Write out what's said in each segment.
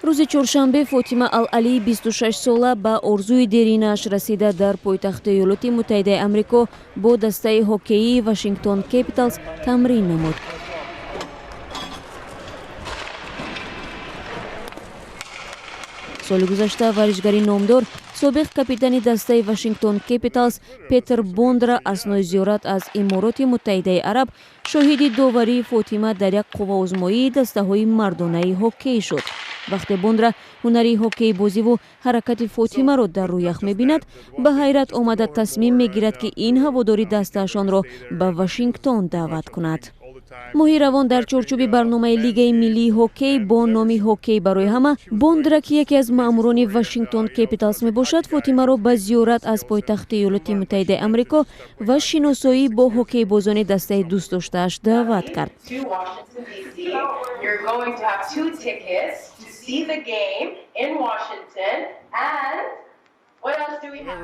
Рӯзи чоршанбе Фотима Ал-Алии 26-сола ба орзуи деринааш расида, дар пойтахти Иёлоти Муттаҳидаи Амрико бо дастаи ҳоккеии Вашингтон Кепиталс тамрин намуд. Соли гузашта варзишгари номдор, собиқ капитани дастаи Вашингтон Кепиталс Петр Бондра аснои зиёрат аз Имороти Муттаҳидаи Араб шоҳиди доварии Фотима дар як қувваозмоии дастаҳои мардонаи ҳоккей шуд. Вақте Бондра ҳунари ҳоккейбозиву ҳаракати Фотимаро дар рӯях мебинад, ба ҳайрат омада, тасмим мегирад, ки ин ҳаводори дастаашонро ба Вашингтон даъват кунад. Моҳи равон дар чорчӯби барномаи Лигаи миллии ҳоккей бо номи «Ҳоккей барои ҳама» Бондра, ки яке аз маъмурони Вашингтон Кепиталс мебошад, Фотимаро ба зиёрат аз пойтахти Иёлоти Муттаҳидаи Амрико ва шиносоӣ бо ҳоккейбозони дастаи дӯстдоштааш даъват кард. To Washington, D.C. You're going to have two tickets to see the game in Washington. And what else do we have?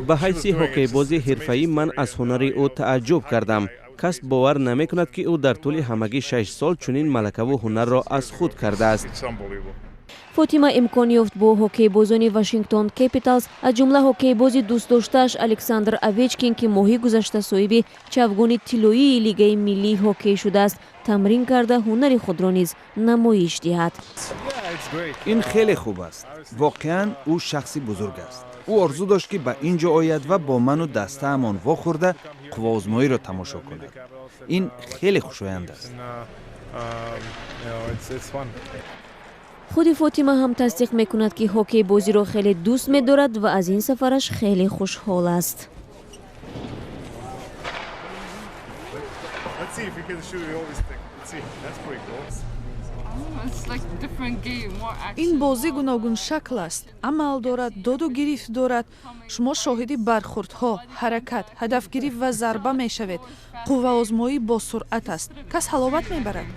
Ба ҳайси ҳоккейбози ҳирфаӣ ман аз ҳунари ӯ тааҷҷуб кардам. Кас бовар намекунад, ки ӯ дар тӯли ҳамагӣ 6 сол чунин малакаву ҳунарро аз худ кардааст. Фотима имкон ёфт бо ҳоккейбозони Вашингтон Кепиталс, аз ҷумла ҳоккейбози дӯстдоштааш Александр Овечкин, ки моҳи гузашта соҳиби чавгони тиллоии Лигаи миллии ҳоккей шудааст, тамрин карда, ҳунари худро низ намоиш диҳад. Ин хеле хуб аст. Воқеан, ӯ шахси бузург аст. Ӯ орзу дошт, ки ба ин ҷо ояд ва бо ману дастаамон вохӯрда, қувваозмоиро тамошо кунад. Ин хеле хушоянд аст. Худи Фотима ҳам тасдиқ мекунад, ки ҳоккейбозиро хеле дӯст медорад ва аз ин сафараш хеле хушҳол аст. Let's see if we can shoot all this thing. Let's see. That's pretty cool. Ин бозӣ гуногуншакл аст, амал дорад, доду гирифт дорад. Шумо шоҳиди бархӯрдҳо, ҳаракат, ҳадафгирӣ ва зарба мешавед. Қувваозмоӣ бо суръат аст, кас ҳаловат мебарад.